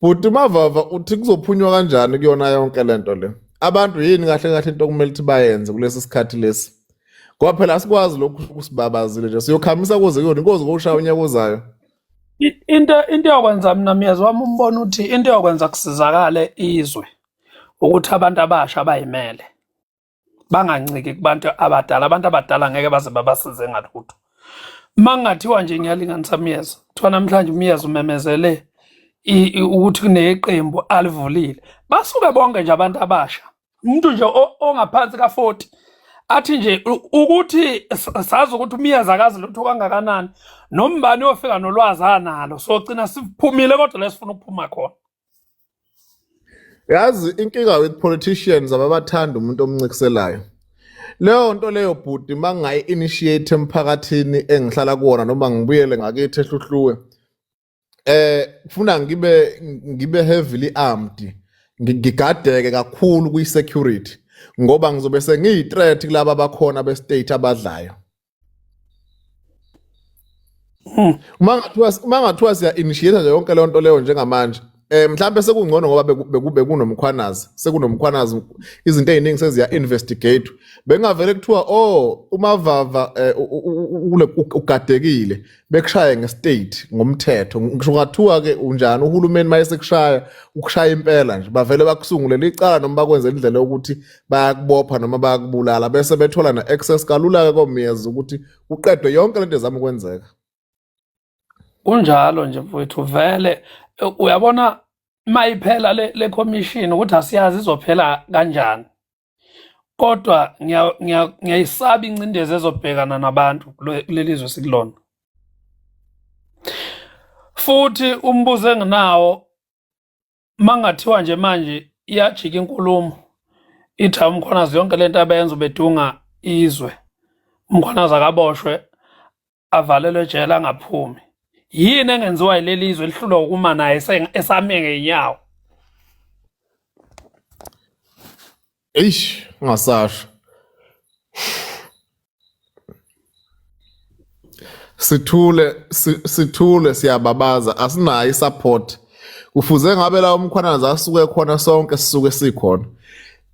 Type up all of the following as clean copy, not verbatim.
Bhuti Mavava uthi kuzophunywa kanjani kuyona yonke lento le? Abantu yini kahle kahle into okumele ukuthi bayenze kulesi sikhathi lesi? Ngoba phela asikwazi lokhu kusibabazile nje siyokhamisa kuze kuyona inkozi kokushaya unyaka ozayo. Into yokwenza mina myezi wami umbono uthi into yokwenza kusizakale izwe ukuthi abantu abasha bayimele banganciki kubantu abadala. Abantu abadala ngeke baze babasize ngalutho. Uma kungathiwa nje ngiyalinganisa myeza, kuthiwa namhlanje umyeza umemezele ukuthi kuneqembu alivulile, basuke bonke nje abantu abasha, umuntu nje ongaphansi ka-40 athi nje ukuthi sazi ukuthi umyeza akazi lutho kangakanani, nombani uyofika nolwazi analo, sogcina siphumile kodwa lesifuna ukuphuma khona. Yazi inkinga with politicians ababathanda umuntu omncikiselayo. Leyo nto leyo bhuti mangayi initiate emphakathini engihlala kuwona noma ngibuyele ngakithi eHluhluwe. Kufuna ngibe heavily armed, ngigadeke kakhulu kwi security ngoba ngizobe sengiyi threat kulaba abakhona be state abadlayo. Uma ngathiwa siya initiate nje yonke leyo nto leyo njengamanje, mhlambe sekungcono ngoba bekunomkhwanazi, sekunomkhwanazi, izinto eziningi seziya investigate. Bengavele kuthiwa oh uMavava ugadekile, bekushaye ngestate ngomthetho. Ngisho ngathiwa ke unjani uhulumeni mayesekushaya ukushaya impela nje bavele bakusungulela icala noma bakwenze indlela yokuthi bayakubopha noma bayakubulala, bese bethola ne-access kalula-ke komyeza ukuthi kuqedwe yonke lento ezama ukwenzeka. Kunjalo nje mfowethu, vele uyabona mayiphela le commission ukuthi asiyazi izophela kanjani, kodwa ngiyayisaba incindezi ezobhekana nabantu kuleli zwe sikulona. Futhi umbuzo enginawo, mangathiwa nje manje iyajika inkulumo ithi uMkhwanazi yonke lento abayenza ubedunga izwe, uMkhwanazi akaboshwe avalelwe ejele angaphumi, yini engenziwa yileli zwe elihlulwa ukuma naye esame ngeenyawo? Eish, ungasasho. Sithule sithule siyababaza, asinayo isupport. Kufuze ngabe la uMkhwanazi asuke khona sonke sisuke sikhona.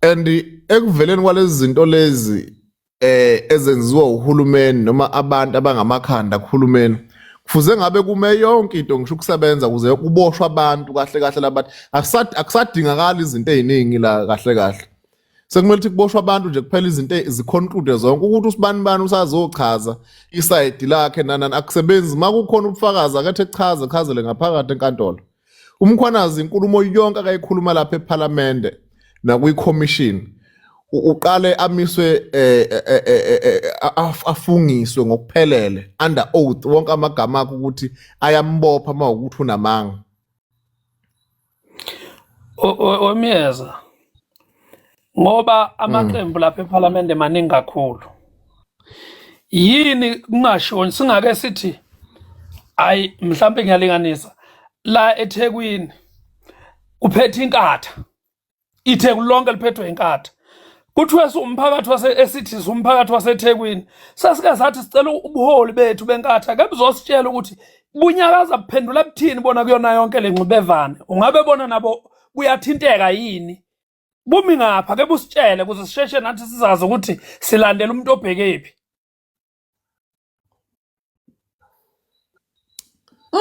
And ekuveleni kwalezi zinto lezi ezenziwa uhulumeni noma abantu abangamakhanda kuhulumeni, kufuze ngabe kume yonke into ngisho ukusebenza kuze kuboshwe abantu kahle kahle labantu. Akusadingakala izinto eziningi la kahle kahle. Sekumele ukuthi kuboshwe abantu nje kuphela, izinto ziconclude zonke ukuthi usibani bani usazochaza isayidi lakhe nanani akusebenzi. Makukhona ubufakazi akethe echaze, chazele ngaphakathi enkantolo. UMkhwanazi inkulumo yonke akayikhuluma lapha ePhalamende nakwi-commission uqale amiswe, afungiswe ngokuphelele under oath wonke amagama akhe ukuthi ayambopha uma ukuthi unamanga. Wemyeza, ngoba amaqembu lapha ePhalamende maningi kakhulu, yini kungashiwo singake sithi ayi mhlawumbe ngiyalinganisa la eThekwini kuphethe inkatha, iTheku lonke liphethwe inkatha, kuthiwe siwumphakathi wase esithi siwumphakathi waseThekwini sasike sathi sicela ubuholi bethu benkatha ke buzositshela ukuthi bunyakaza buphendula buthini bona kuyona yonke le ngxubevane, ungabe bona nabo buyathinteka yini, bumi ngapha ke busitshele ukuze sisheshe nathi sizazi ukuthi silandela umuntu obhekephi.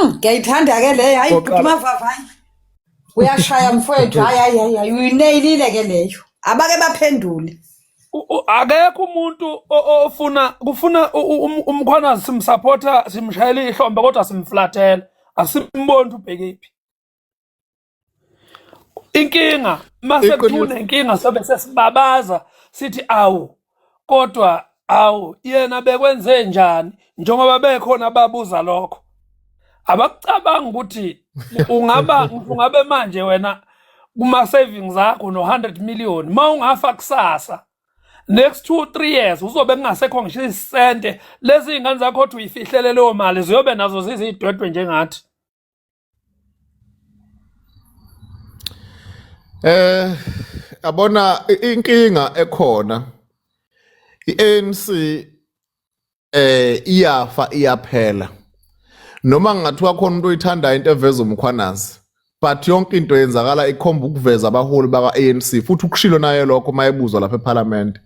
Ngiyayithanda ke leyo. Hayi bhuti Mavava, hayi. Uyashaya mfowethu. Hayi hayi hayi hayi uyineyilile ke leyo. Abake baphendule. Akekho umuntu ofuna kufuna uMkhwanazi simsupporta simshayela ihlombe kodwa simflathela asimboni ubhekephi. Inkinga mase kuthiwa unenkinga sobe sesibabaza sithi awu kodwa awu yena bekwenze njani, njengoba bekhona babuza lokho abakucabanga ukuthi ungaba ungabe manje wena kuma savings akho no 100 million ma ungafa kusasa next 2 3 years uzobe kungasekho ngisho isente, lezi ingane zakho othi uyifihlele leyo mali ziyobe nazo zizidwedwe njengathi. Yabona inkinga ekhona, iANC iyafa iyaphela noma ngathiwa khona umuntu oyithandayo into eveza uMkhwanazi. But yonke into yenzakala ikhomba ukuveza abaholi baka-ANC, futhi ukushilo naye lokho mayebuzwa lapha eParliament.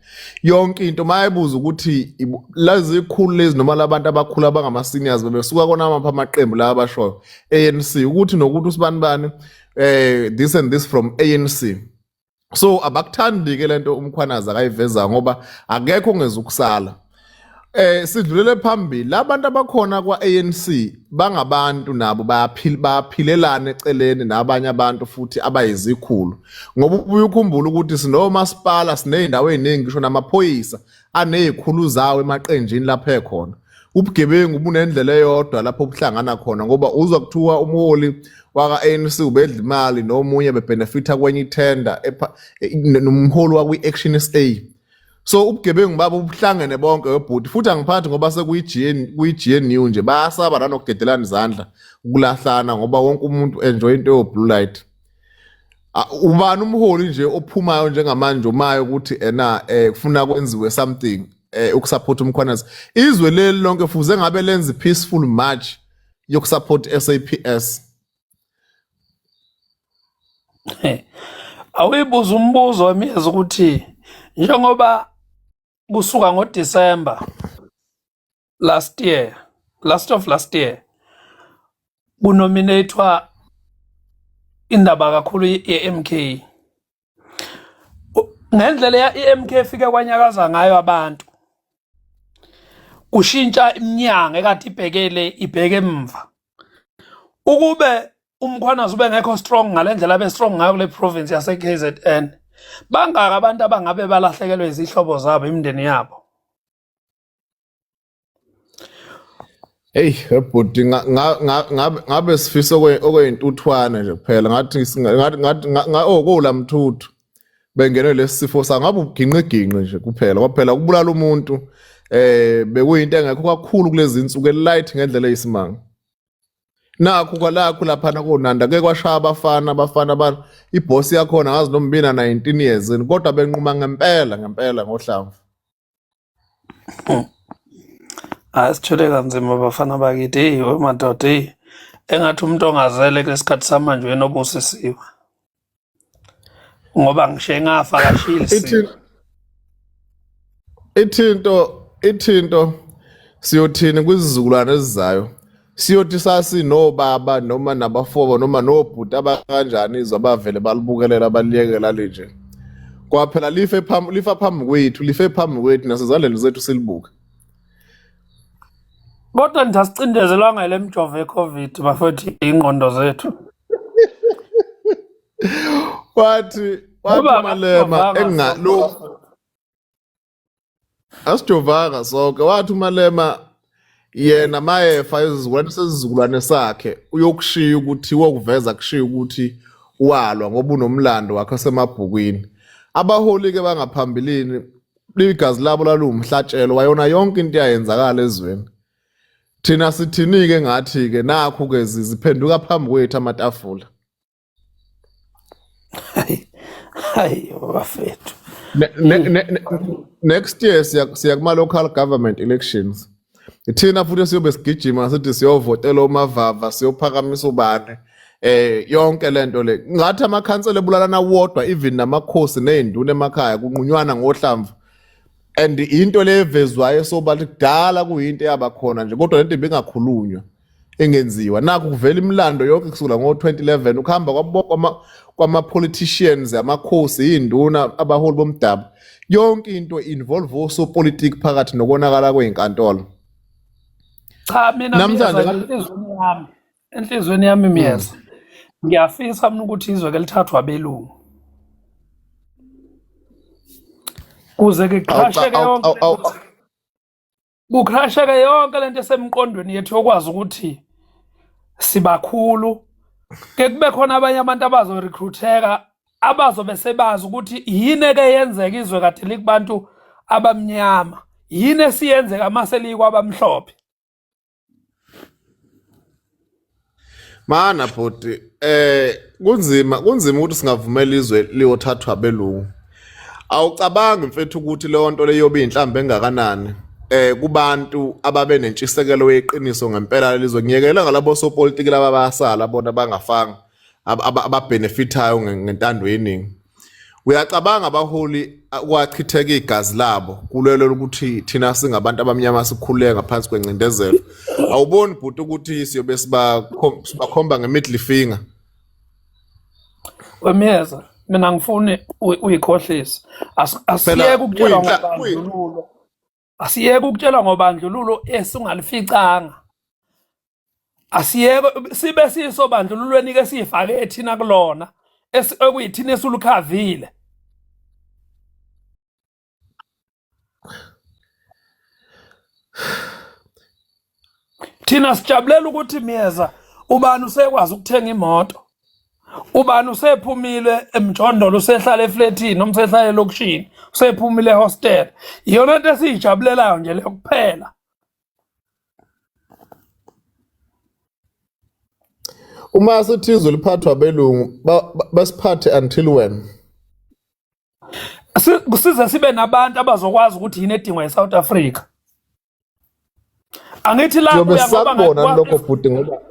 Yonke into mayebuza ukuthi lezi ikhulu lezi noma labantu abakhulu abangama-seniors bebesuka kona amapha amaqembu la abashoyo ANC, ukuthi nokuthi usibani bani this and this from ANC. So abakuthandi ke lento uMkhwanazi akayiveza, ngoba akekho ongezukusala. Sidlulele phambili, labantu abakhona kwa-ANC bangabantu nabo bayaphila, bayaphilelana eceleni nabanye abantu futhi abayizikhulu, ngoba ubuye ukhumbule ukuthi sinomasipala, siney'ndawo ey'ningi, ngisho namaphoyisa anezikhulu zawo emaqenjini lapho ekhona. Ubugebengu bunendlela eyodwa lapho buhlangana khona, ngoba uzwa kuthiwa umholi waka-ANC ubedla imali nomunye bebenefitha kwenye ithenda nomholi wakwi-Action SA. So ubugebengu babo buhlangene bonke webhuti, futhi angiphathi ngoba sekuyi-GN, kuyi-GNU nje, bayasaba nanokudedelana izandla, ukulahlana, ngoba wonke umuntu enjoy into yo-blue light. Ubani umholi nje ophumayo njengamanje umayo ukuthi ena kufuna kwenziwe something ukusupport uMkhwanazi? Izwe leli lonke fuze ngabe lenza peaceful march yokusupport SAPS. Awuyibuza umbuzo emiyeza ukuthi njengoba kusuka ngoDecember last year, last of last year, kunominathwa indaba kakhulu ye-MK, ngendlela i-MK efike kwanyakaza ngayo abantu, kushintsha iminyango ekade ibhekele ibheke emva. Ukube uMkhwanazi ube ngekho strong ngalendlela abe strong ngayo kule province yase KZN, bangaka abantu abangabe balahlekelwe izihlobo zabo, imindeni yabo? Hey bhuti, ngabe sifisa okweyintuthwane nje kuphela, ngathi ngathi oh kola mthuthu bengenwe lesi sifo sa ngabe uginqe ginqe nje kuphela, kwaphela ukubulala umuntu bekuyinto engekho kakhulu kulezi insuku, elight ngendlela eyisimanga. Nakho kwalakho laphana koNanda ke kwashaya abafana ba iboss yakhona ngazi noma bina 19 years, kodwa benquma ngempela ngempela ngohlamvu. Hayi, sithwele kanzima bafana bakithi. Hey we madoda, hey, engathi umuntu ongazele kulesikhathi samanje wena obusisiwe, ngoba ngisho engafa kashili. Ithinto siyothini kwizizukulwane ezizayo? Siyothi sasinobaba noma nabafobo noma nobhuti abakanjani izwe abavele balibukelela baliyekela linje kwaphela, life phambi, lifa phambi kwethu, life phambi kwethu nasezandleni zethu silibuke. Kodwa nje asicindezelwanga le mjovo ye-COVID bafethu, ingqondo zethu. Wathi Ngoba uMalema asijovanga enga sonke, lo bafethu. Asijovanga sonke. Wathi uMalema yena mayefa izizukulwane sesizukulwane sakhe uyokushiya ukuthi wokuveza kushiya ukuthi walwa, ngoba unomlando wakhe osemabhukwini. Abaholi ke bangaphambilini igazi labo laluwumhlatshelo wayona yonke into eyayenzakala ezweni. Thina sithini ke? Ngathi ke nakhu ke ziphenduka phambi kwethu amatafula. Hayi hayi bafethu. Next year siya kuma local government elections. Ithina futhi siyobe sigijima sithi siyovotela uMavava, siyophakamisa ubani, yonke lento le. Ngathi amakhansela ebulalana wodwa, even namakhosi nezinduna emakhaya kunqunywana ngohlamvu, and into levezwayo sobala kudala kuyinto eyabakhona nje, kodwa lento ibingakhulunywa, engenziwa. Nakho kuvela imilando yonke kusukela ngo-2011 ukuhamba kwama politicians, amakhosi, izinduna, abaholi bomdabu, yonke into involve osopolitiki phakathi nokonakala kwezinkantolo. Cha, mina Namhlanje Myeza, enhliziyweni yami Myeza, ngiyafisa mina ukuthi izwe ke lithathwa abelungu kuze ke kucrasheke yonke kucrasheke yonke lento esemqondweni yethu yokwazi ukuthi sibakhulu. Ke kube khona abanye abantu abazorecruiteka, abazobe sebazi ukuthi yini eke yenzeka izwe kade likubantu abamnyama, yini esiyenzeka mase likwabamhlophe. Mana bhuti, kunzima ukuthi singavumela izwe liyothathwa abelungu. Awucabangi mfethu ukuthi leyo nto leyo yobe inhlambe engakanani kubantu ababe nentshisekelo yeqiniso ngempela lelizwe? Ngiyekela ngalabo sopolitiki laba basala bona bangafanga. ababenefithayo ngentando yeningi. Uyacabanga abaholi kwachitheka igazi labo kulelo ukuthi thina singabantu abamnyama sikhululeke ngaphansi kwencindezelo. Awuboni bhuti ukuthi siyobe sibakhomba nge-middle finger? Wemyeza, mina ngifuni uyikhohlise. Phela Asiyeke ukutshelwa kuyi ngobandlululo. Asiyeke ukutshelwa ngobandlululo esingalificanga. Asiyeke sibe sisobandlululweni ke sifake thina kulona okuyithina esulukhavile. Thina sijabulela ukuthi Myeza ubani usekwazi ukuthenga imoto. Ubani usephumile emjondolo usehlala efletini noma usehlala elokishini, usephumile ehostel. Iyona into esiyijabulelayo nje leyo kuphela. Uma sithi izwe liphathwa abelungu basiphathe until when? Size sibe nabantu abazokwazi ukuthi yini edingwa eSouth Africa. Angithi la Siyobe kuya ngoba sisakubona lokho bhuti ngoba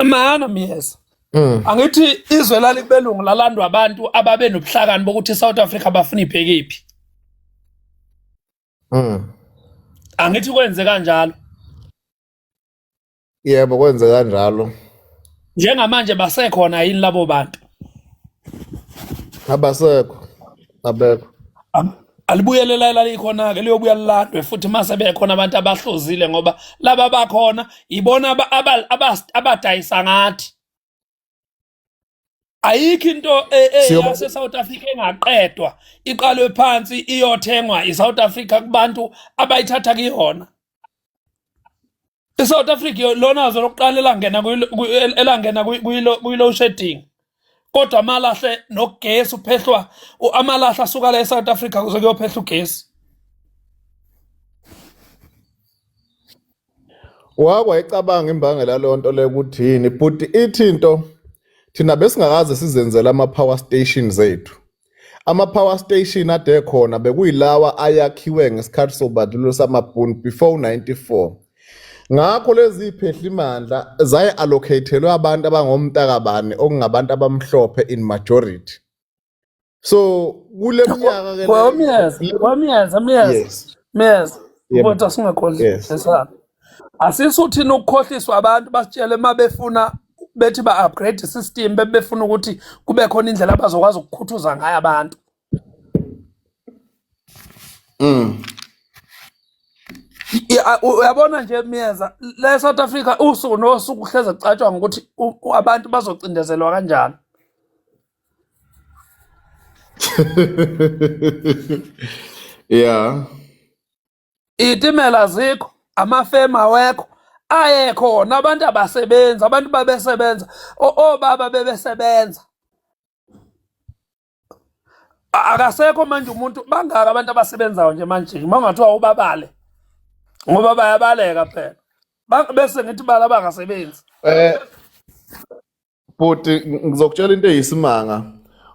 mana Myeza. Angithi izwe lalikubelungu lalandwa abantu ababe nobuhlakani bokuthi iSouth Africa bafuna ibhekephi. Angithi kwenze kanjalo. Yebo, kwenze kanjalo. Njengamanje basekhona yini labo bantu? Abasekho. Abekho. Alibuyele la lalikhona ke liyobuya lilandwe futhi mase bekhona abantu abahlozile ngoba laba bakhona ibona abadayisa ngathi. Ayikho into eyase South Africa engaqedwa iqalwe phansi iyothengwa iSouth Africa kubantu abayithatha kuyona. ISouth Africa lona zwe lokuqala elangena elangena kuyilo shedding. Kodwa amalahle nogesi uphehlwa amalahle asuka la eSouth Africa kuze kuyophehla ugesi. Wakwayicabanga imbangela leyo nto leyo ukuthi yini but ithi into thina besingakaze sizenzele ama-power stations ethu. Ama-power station ade khona bekuyilawa ayakhiwe ngesikhathi sobandlululo samabhunu before 94. Ngakho lezi phehlimandla zaye allocatelwe abantu abangomntakabani okungabantu abamhlophe in majority. So kule minyaka ke Well, Myeza, well, Myeza, Myeza, Yes. Myeza, Yebo. mfowethu asingakhohlisana. Asisuthini ukukhohliswa abantu basitshele uma befuna bethi ba-upgrade system bebefuna ukuthi kube khona indlela abazokwazi ukukhuthuza ngayo abantu. Uyabona nje Myeza, la eSouth Africa usuku nosuku kuhleze kucatshwa ngokuthi abantu bazocindezelwa kanjani. Yeah. Itimela azikho, amafemu awekho, ayekhona abantu abasebenzi, abantu babesebenza, obaba bebesebenza. Akasekho manje umuntu, bangaka abantu abasebenzayo nje manje, uma kungathiwa ubabale ngoba bayabaleka phela. Bese ngithi bala abangasebenzi. Bhuti ngizokutshela into eyisimanga.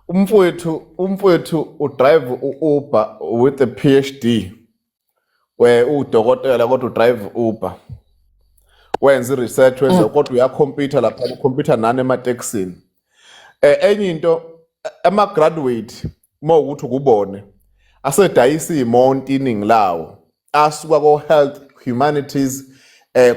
Umfowethu udrive u-Uber with a PhD. We udokotela kodwa udrive Uber. Wenza i-research wenza kodwa uyakhompyutha lapha ukhompyutha nani ematekisini. Enye into ama graduate uma ukuthi ukubone asedayisa imonto iningi lawo asuka ko health humanities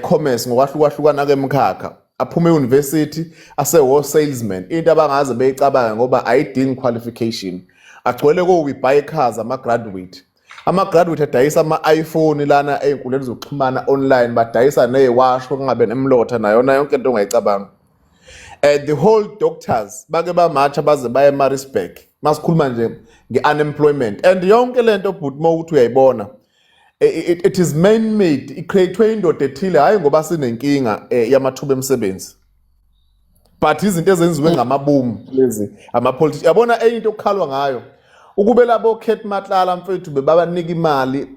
commerce ngokwahlukahlukana kwemikhakha aphuma e-university ase wo salesman into abangaze beyicabanga ngoba ayidingi qualification agcwele ko we buy cars ama graduate adayisa ama-iPhone lana ey'nkundleni zokuxhumana online badayisa ney'washo kungabe nemlotha nayona yonke into ongayicabanga. The whole doctors bake bamatha baze baye eMaritzburg masikhuluma nje nge-unemployment and yonke lento bhuti uma ukuthi uyayibona it is man made, i-create indoda ethile hayi ngoba sinenkinga yamathuba emisebenzi but izinto ezenziwe ngamabomu lezi ama-politicians. Yabona enye into okukhalwa ngayo ukube labo Cat Matlala mfethu bebabanika imali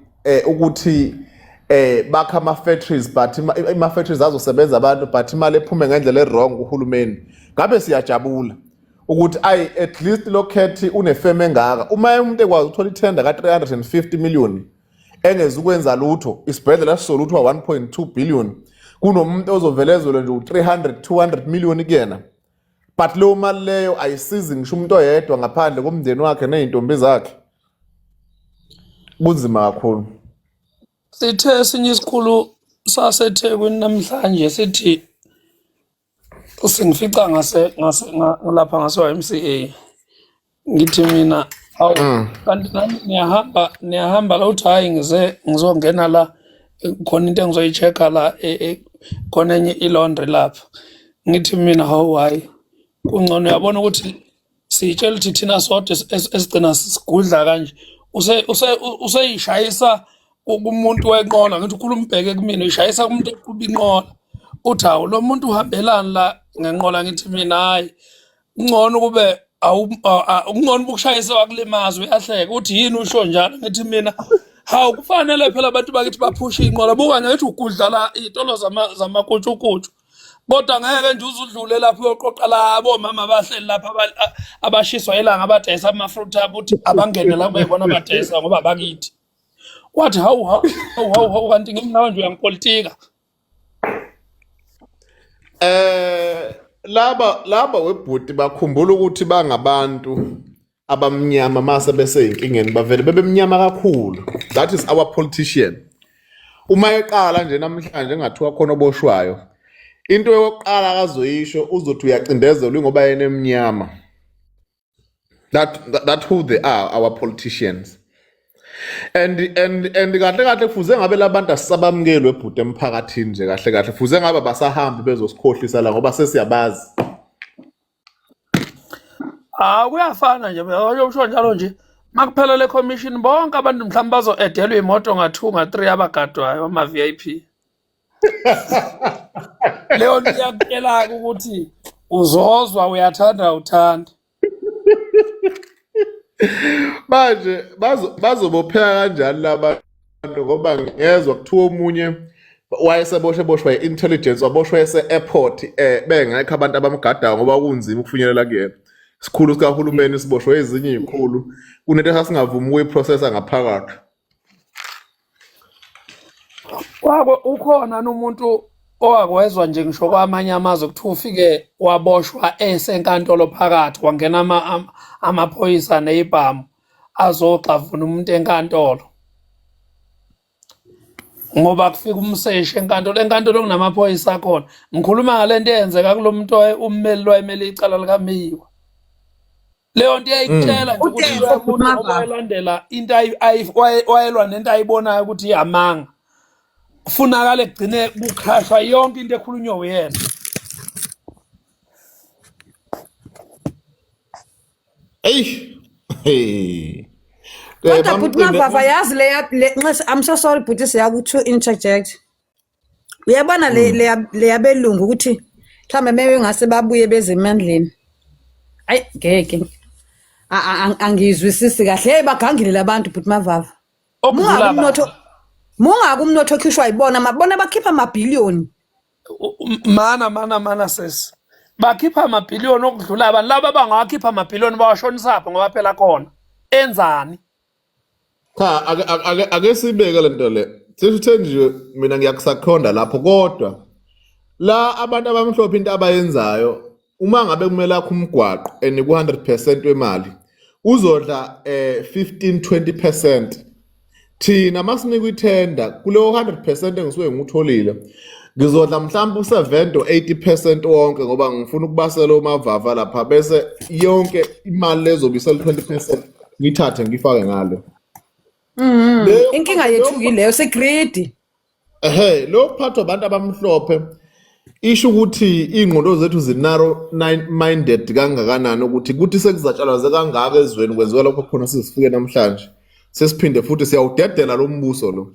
ukuthi bakha ama factories but ima factories azosebenza abantu but imali ephume ngendlela e-wrong kuhulumeni ngabe siyajabula ukuthi ay at least lo Cat unefeme engaka. Uma umuntu ekwazi ukuthola ithenda ka 350 million engeze ukwenza lutho isibhedlela sizoluthwa 1.2 billion kunomuntu ozovelezelwe nje u300 200 million kuyena. But leyo mali leyo ayisizi ngisho umuntu oyedwa ngaphandle komndeni wakhe nezintombi zakhe. Kunzima kakhulu. Sithe esinye isikhulu saseThekwini namhlanje sithi singifica ngase ngase lapha ngase YMCA, ngithi mina awu, kanti nani niyahamba niyahamba la? Uthi hayi, ngize ngizongena la, khona into engizoyi-check-a la, khona enye i-laundry lapha. Ngithi mina hawu, hayi, kungcono uyabona ukuthi siyitshela ukuthi thina sodwa esigcina sigudla kanje. Useyishayisa kumuntu wenqola. Ngithi ukhuluma ubheke kumina, uyishayisa kumuntu oqhuba inqola. Uthi hawu, lo muntu uhambelani la ngenqola? Ngithi mina hayi, kungcono kube kungcono ukushayisa wakulimaza. Uyahleka, uthi yini usho njalo? Ngithi mina hawu, kufanele phela abantu bakithi baphushe inqola. Buka ngithi ugudla la iy'tolo zamakutshukutshu, kodwa ngeke nje uzudlule lapho uyoqoqa labo mama abahleli lapha abashiswa ilanga, abadayisa ama-fruit abo, uthi abangene la beyibona abadayisa ngoba bakithi. Wathi hawu hawu hawu hawu, kanti ngimnawe nje uyangipolitika. Laba webhuti bakhumbula ukuthi bangabantu abamnyama, mase bese inkingeni bavele bebemnyama kakhulu. That is our politician. Uma eqala nje namhlanje engathiwa khona oboshwayo, into yokuqala akazoyisho uzothi uyacindezelwa ngoba yena emnyama. That who they are, our politicians. And kahle kahle kufuze ngabe labantu asisabamukelwe ebhuti emphakathini nje. Kahle kahle fuze ngabe basahambi bezosikhohlisa la ngoba sesiyabazi. Ah, kuyafana nje usho njalo nje, makuphela le commission bonke abantu mhlawumbe bazo-edelwa imoto nga-2 nga-3 abagadwayo ama-VIP. Leyo nto iyakutshela-ke ukuthi uzozwa uyathanda uthanda. Manje bazobopheka kanjani labantu? Ngoba ngezwa kuthiwa omunye wayeseboshwe boshwa i-intelligence, waboshwa ese-airport, bengekho abantu abamgadayo ngoba kunzima ukufinyelela kuyena. Isikhulu sikahulumeni siboshwe ezinye iy'khulu, kunento esasingavumi ukuyiprocessa ngaphakathi. Kwako ukhona umuntu owakwezwa nje, ngisho kwamanye amazwe, kuthiwa ufike waboshwa esenkantolo phakathi, kwangena amaphoyisa ney'bhamu azoxavuna umuntu enkantolo, ngoba kufika umseshi enkantolo, enkantolo kunamaphoyisa akhona. Ngikhuluma ngale nto eyenzeka kulo muntu ummeli wayemele icala likaMeyiwa. Leyo nto iyayikutshela nje ukuthi Uthe loya muntu Mava. ngoba wayelandela into wayelwa nento ayibonayo ukuthi iyamanga, funakale kugcine kukhashwa yonke into ekhulunywa uyena. Eyi hey. Kodwa bhuti Mavava, yazi leya le nxese, I'm so sorry bhuti, siyaku to interject. Uyabona le leya leyabelungu ukuthi mhlambe mebe ngase babuye beze emandleni. Ayi ngeke. Angizwisisi kahle. Hey, bagangile labantu bhuti Mavava. Okudlula Mungaka abantu. umnotho, mungaka umnotho okhishwa yibona, mabona bakhipha amabhiliyoni. Mana mana mana sesi, bakhipha amabhiliyoni okudlula abantu laba bangawakhipha amabhiliyoni, bawashonisaphi? Ngoba phela khona enzani? Cha, ake sibeke lento le. Sisho nje mina ngiyakusakhonda lapho, kodwa la abantu abamhlophe into abayenzayo, uma ngabe kumele akhe umgwaqo and ku 100% wemali uzodla 15 20%, thina masinikwa ithenda kuleyo 100% engisuke ngikutholile ngizodla mhlawumbe u70 or 80% wonke, ngoba ngifuna ukubasela umavava lapha, bese yonke imali lezobe isela 20% ngithathe ngifake ngalo. Inkinga yethu yileyo, si-greedy. Ehhe, lo kuphathwa abantu abamhlophe isho ukuthi iy'ngqondo zethu zi-narrow minded kangakanani, ukuthi kuthi sekuzatshalazwe kangaka ezweni, kwenziwa lokho khona sizifike namhlanje, sesiphinde futhi siyawudedela lo mbuso lo.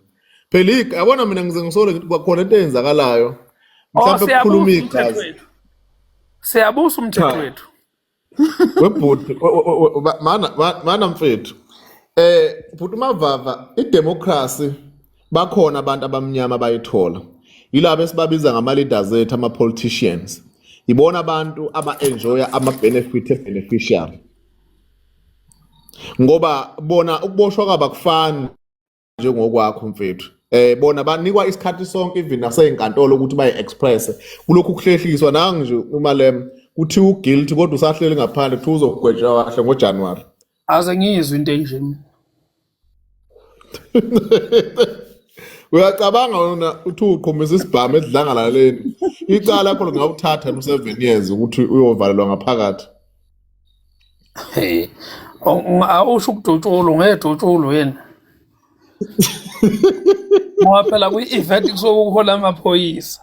Phela yabona mina ngize ngisole ngithi kwakhona into eyenzakalayo Oh, mhlawumbe kukhuluma siyabusa umthetho igazi. wethu, siyabusa umthetho Cha. wethu. Webhuti, mana mfethu, bhuti Mavava, idemocracy bakhona abantu abamnyama bayithola, yilabo esibabiza ngama-leaders ethu, ama-politicians, ibona abantu aba-enjoya ama-benefit e-beneficiary, ngoba bona ukuboshwa kwabo akufani njengokwakho mfethu. Bona banikwa isikhathi sonke, even nasey'nkantolo, ukuthi bayi-express. Kulokhu kuhlehliswa nangu nje uMalema. Kuthiwa uguilty kodwa usahleli ngaphandle, kuthiwa uzogwetshwa kahle ngoJanuary. Aze ngiyizwe into enje mina. Uyacabanga wena uthi uqhumisa isibhamu edlangalaleni. Icala lakho lingawuthatha no 7 years ukuthi uyovalelwa ngaphakathi. Hey. Awusho ukudutshulwa ungedutshulwa yini? Ngoba phela kwi-event kusuke kuhola amaphoyisa.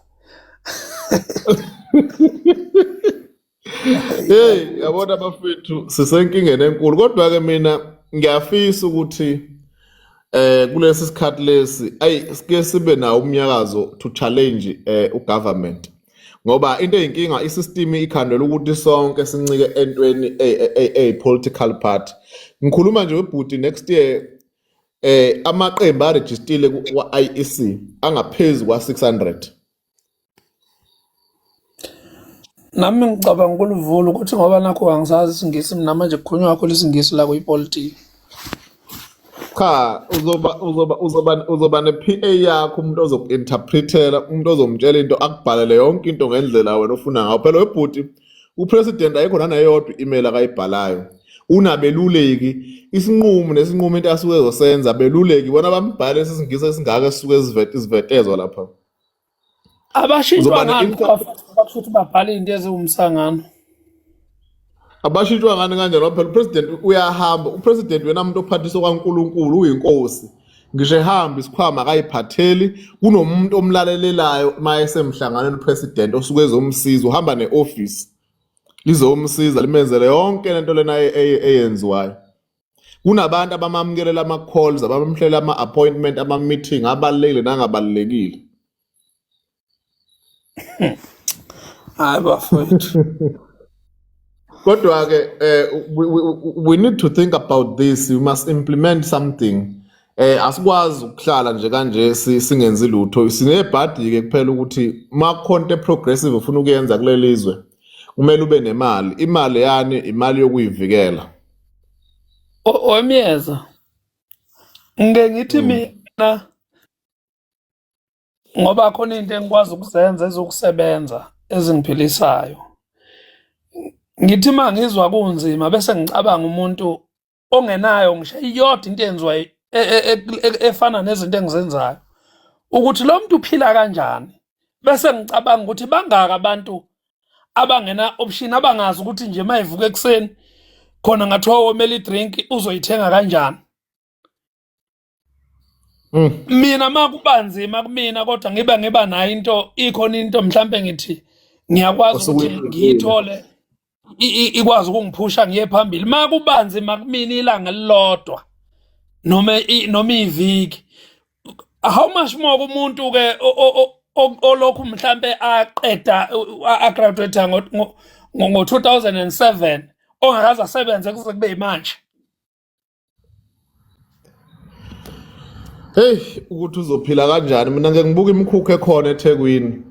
Hey, yabona bafethu sisenkingeni enkulu kodwa ke mina ngiyafisa ukuthi kulesi sikhathi lesi ayi sike sibe nawo umnyakazo to challenge ugovernment ngoba into eyinkinga isystem ikhandela ukuthi sonke sincike entweni ey political party. Ngikhuluma nje webhuti next year amaqembu arejistile ku-IEC angaphezulu kwa-600. Nami ngicabanga ukulivula ukuthi ngoba nakho angisazi isiNgisi mina manje kukhulunywa kakhulu isiNgisi la kuyipolitiki. Cha, uzoba ne-PA yakho, umuntu ozoku-interpretela, umuntu ozomtshela into akubhalele yonke into ngendlela wena ofuna ngayo. Phela webhuti upresident ayikho naneyodwa i-email akayibhalayo. Unabeluleki, isinqumo nesinqumo into asuke ezosenza beluleki bona bambhale isingisi esingaka esisuke sivetezwa lapha. Abashintshwa ngani futhi babhala into eziwumsangano? Abashintshwa ngani kanjani ngoba phela upresident uyahamba, upresident wena umuntu ophathiswa kwaNkulunkulu uyinkosi. Ngisho ehamba isikhwama akayiphatheli, kunomuntu omlalelelayo uma esemhlanganweni upresident osuke ezomsiza, uhamba ne-office lizomsiza limenzele yonke lento lena eyenziwayo. Kunabantu abamamukelela ama-calls, abamhlela ama-appointment, ama-meeting abalulekile nangabalulekile. Hayi bafowethu. Kodwa ke we need to think about this. We must implement something. Asikwazi ukuhlala nje kanje singenzi lutho. Sinebhadi ke kuphela ukuthi makukhona into progressive ufuna ukuyenza kuleli zwe, kumele ube nemali. Imali yani imali yokuyivikela. Omyeza. Ngike ngithi mina ngoba khona into engikwazi ukuzenza ezokusebenza ezingiphilisayo. Ngithi mangizwa kunzima bese ngicabanga umuntu ongenayo ngisho iyodwa into enziwa efana nezinto engizenzayo ukuthi lo muntu uphila kanjani, bese ngicabanga ukuthi bangaka abantu abangena option abangazi ukuthi nje mayivuka ekuseni khona ngathiwa womela idrink uzoyithenga kanjani. Mina makubanzima kumina kodwa ngiba nayo into, ikhona into mhlambe ngithi ngiyakwazi ukuthi ngiyithole ikwazi ukungiphusha ngiye phambili. Makubanzima kumina ilanga elilodwa noma iviki, how much more kumuntu ke olokhu mhlambe aqeda agraduate ngo 2007 ongakaze asebenze kuze kube manje. Hey, ukuthi uzophila kanjani. Mina ngeke ngibuka imikhukhu ekhona eThekwini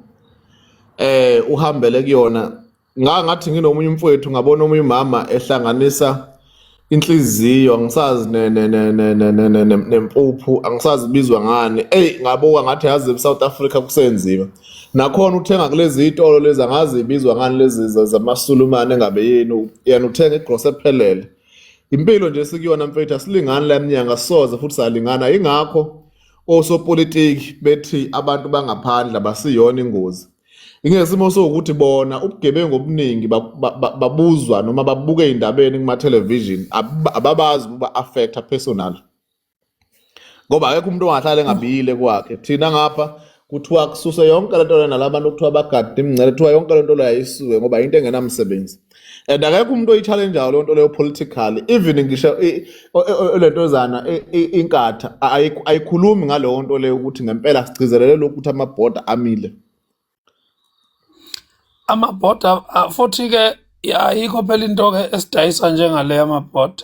uhambele kuyona. Ngathi nginomunye umfowethu ngabona omunye umama ehlanganisa inhliziyo, angisazi nempuphu, angisazi ibizwa ngani. Ey, ngabuka ngathi yazi eSouth Africa kusenzima. Nakhona uthenga kulezi itolo lezi angazi ibizwa ngani lezi zamaSulumane engabe yini, yena uthenga igrosa ephelele. Impilo nje sikuyona mfethu asilingani la eminyanga, soze futhi salingana. Ingakho osopolitiki bethi abantu bangaphandle basiyona ingozi. Ingesimo sokuthi bona ubugebengu obuningi babuzwa noma babuke indabeni kuma television, ababazi ukuba affecta personal. Ngoba akekho umuntu ongahlala engabiyile kwakhe. Thina ngapha kuthiwa kususe yonke lento lena nalabantu kuthiwa bagade imingcele, kuthiwa yonke lento leyo ayisuke ngoba into engenamsebenzi. And akekho umuntu oyi-challengeayo leyo nto leyo politically, even ngisho lentozana inkatha ayikhulumi ngaleyo nto leyo ukuthi ngempela sigcizelele lokhu ukuthi amabhoda amile. Amabhoda futhi ke ayikho phela into ke esidayisa njengale amabhoda.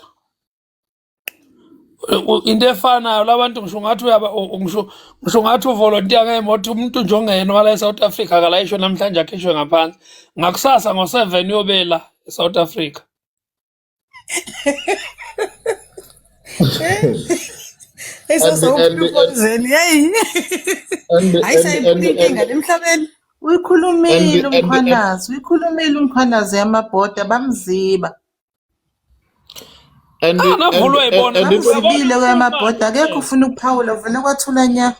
Into efanayo labantu ngisho ngathi uyaba ngisho ngathi uvolontiya ngemoto, umuntu nje ongena wala eSouth Africa akalayishwe namhlanje akhishwe ngaphandle, ngakusasa ngo-7 uyobela eSouth Africa. Uyikhulumile And uMkhwanazi, uyikhulumile uMkhwanazi yamabhoda bamziba. and Ah, and navulwa and, yibona. and into Bamzibile Uyabona kweyamabhoda, akekho kumanje ufuna ukuphawula, vele kwathula nya.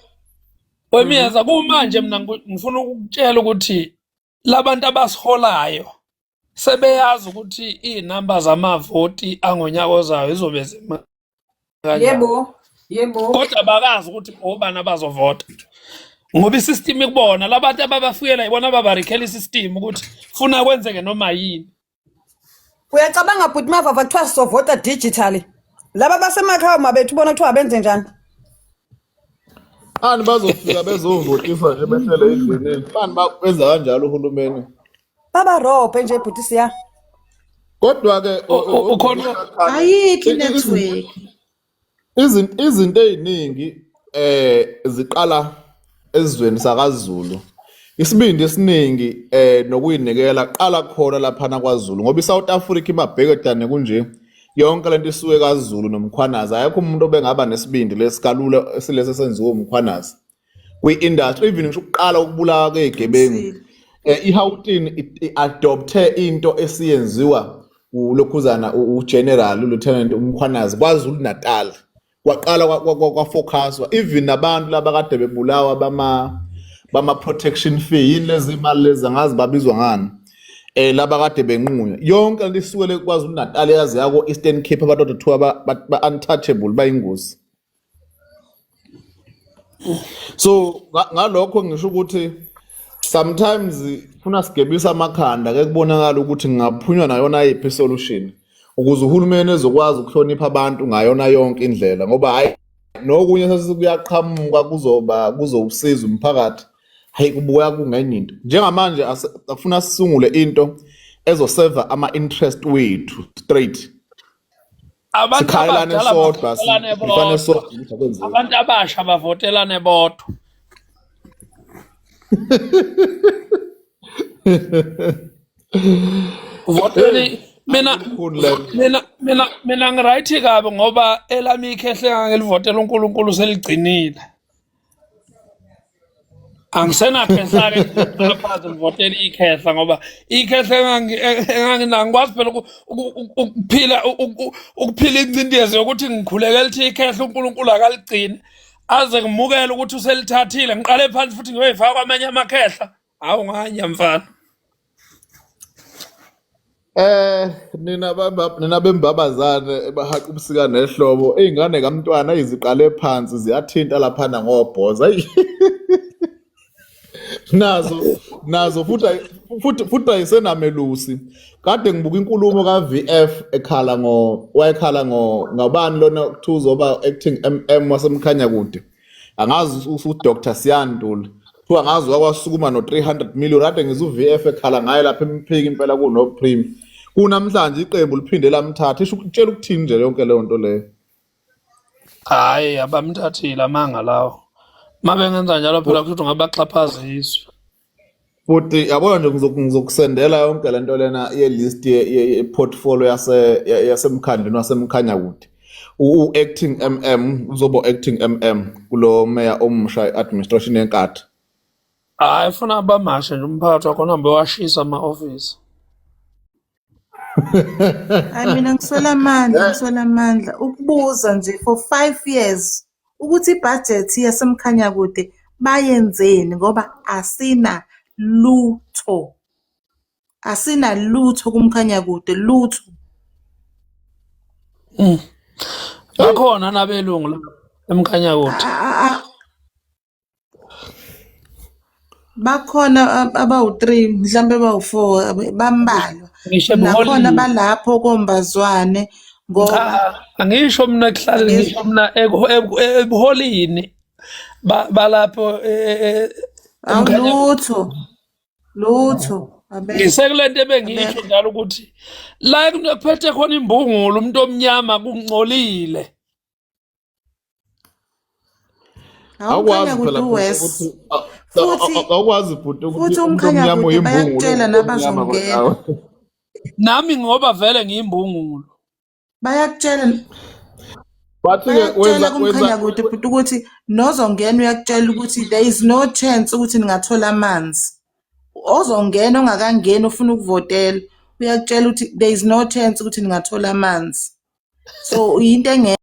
wemiyeza kumanje mina ngifuna ukukutshela ukuthi labantu abasiholayo sebeyazi ukuthi iy'namba zamavoti angonyaka ozayo izobe zima kanjani. Yebo, yebo. Kodwa bakazi ukuthi obani abazovota ngoba isystem ikubona labantu ababafikela yibona ababarikhela isystem ukuthi funa kwenzeke noma yini. Uyacabanga bhuti Mavava kuthiwa sizovota digitally. Laba basemakhaya mabethu ubona kuthiwa benze njani? Ani bazofika bezovotisa nje behlele endlini. Bani bakwenza kanjalo uhulumeni. Babarobhe nje bhuti siya. Kodwa ke Ukhona Ayikho i-network. Izinto eziningi ziqala ezweni sakaZulu. Isibindi esiningi nokuyinikela qala khona laphana kwaZulu ngoba iSouth Africa imabhekedane kunje. Yonke lento isuke kaZulu noMkhwanazi. Ayekho umuntu obengaba nesibindi lesikalula esilese senziwe uMkhwanazi. Kwi-industry even ngisho ukuqala ukubulawa kwezigebengu. iGauteng i-adopte into esiyenziwa ulokhuzana uGeneral uLieutenant uMkhwanazi kwaZulu Natal. Kwaqala kwafocuswa even nabantu laba kade bebulawa bama protection fee yini lezi imali lezi angazi babizwa ngani laba kade benqunywa yonke lento isukele kwaZulu Natal yazi yako Eastern Cape abantu kuthiwa ba untouchable bayingozi. So ngalokho ngisho ukuthi sometimes funa sigebisa amakhanda ke kubonakala ukuthi ngingaphunywa nayona yiphi solution ukuze uhulumeni ezokwazi ukuhlonipha abantu ngayona yonke indlela ngoba hayi nokunye sesikuyaqhamuka kuzoba kuzowusiza umphakathi hayi kubuya kungenye into njengamanje afuna sisungule into ezoseva ama interest wethu straight. Abantu Sikhalelane abadala sodwa, bavotelane sifane bodwa. sodwa ukuthi akwenzeki. Abantu abasha bavotelane bodwa. Voteni mina Akukhuni le. mina ngiright kabi ngoba elami ikhehle ngangilivotela uNkulunkulu seligcinile. Angisenakhehla ke phansi ngivotela ikhehla ngoba ikhehla engangikwazi phela ukuphila ukuphila incindezi yokuthi ngikhulekela ukuthi ikhehla uNkulunkulu akaligcini aze ngimukele ukuthi uselithathile ngiqale phansi futhi ngiyoyifaka kwamanye amakhehla. Hawu nganya mfana. Nina baba nina bembabazane ebahaqa ubusika nehlobo izingane kamntwana iziqale phansi ziyathinta laphana ngobhoza. Ayi. Nazo futhi ayisenamelusi. Kade ngibuka inkulumo ka VF ekhala ngo wayekhala ngo ngabani lona kuthiwa uzoba acting MM wasemkhanya kude. Angazi u Dr Siyandul. Kuthiwa ngazi wakwasukuma no 300 million kade ngizwa uVF ekhala ngaye lapha emphiki impela kuno Prim. Kunamhlanje iqembu liphinde lamthatha isho ukutshela ukuthini nje yonke leyo nto leyo. Hayi abamthathile amanga lawo. Mabengenza njalo phela kusho ukuthi ngabaxhaphaziswa. Futhi yabona nje ngizokusendela yonke lento lena ye list ye portfolio yasemkhandlwini wasemkhanya kude. U acting MM uzoba acting MM kulo mayor omusha administration yenkathi. Hayi funa abamashe nje umphakathi wakhona hambe washisa ama office. Hayi mina ngiswela amandla, ngiswela amandla ukubuza nje for 5 years ukuthi ibudget yasemkhanya kude bayenzeni ngoba asina lutho. Asina lutho kumkhanya kude lutho. Bakhona nabelungu la emkhanya kude. Bakhona abawu-3 mhlambe abawu-4 bambalwa. Ngisho Nakhona ebuholini. balapho kombazwane ngoba Cha, angisho mina kuhlale ngisho mina ebuholini balapho awulutho lutho. Ngisekulento ebengiyisho njalo ukuthi la kuphethe khona imbungulu umuntu omnyama kungcolile. Awukwazi phela ukuthi awukwazi bhuti ukuthi umuntu omnyama uyimbungulu. Bayakutshela nabazongena. Nami ngoba vele ngiyimbungulu. Bayakutshela. Bathi wenza kumkhanya kude bhuti ukuthi nozongena uyakutshela ukuthi there is no chance ukuthi ningathola amanzi. Ozongena ongakangeni ufuna ukuvotela uyakutshela ukuthi there is no chance ukuthi ningathola amanzi. So into engekho.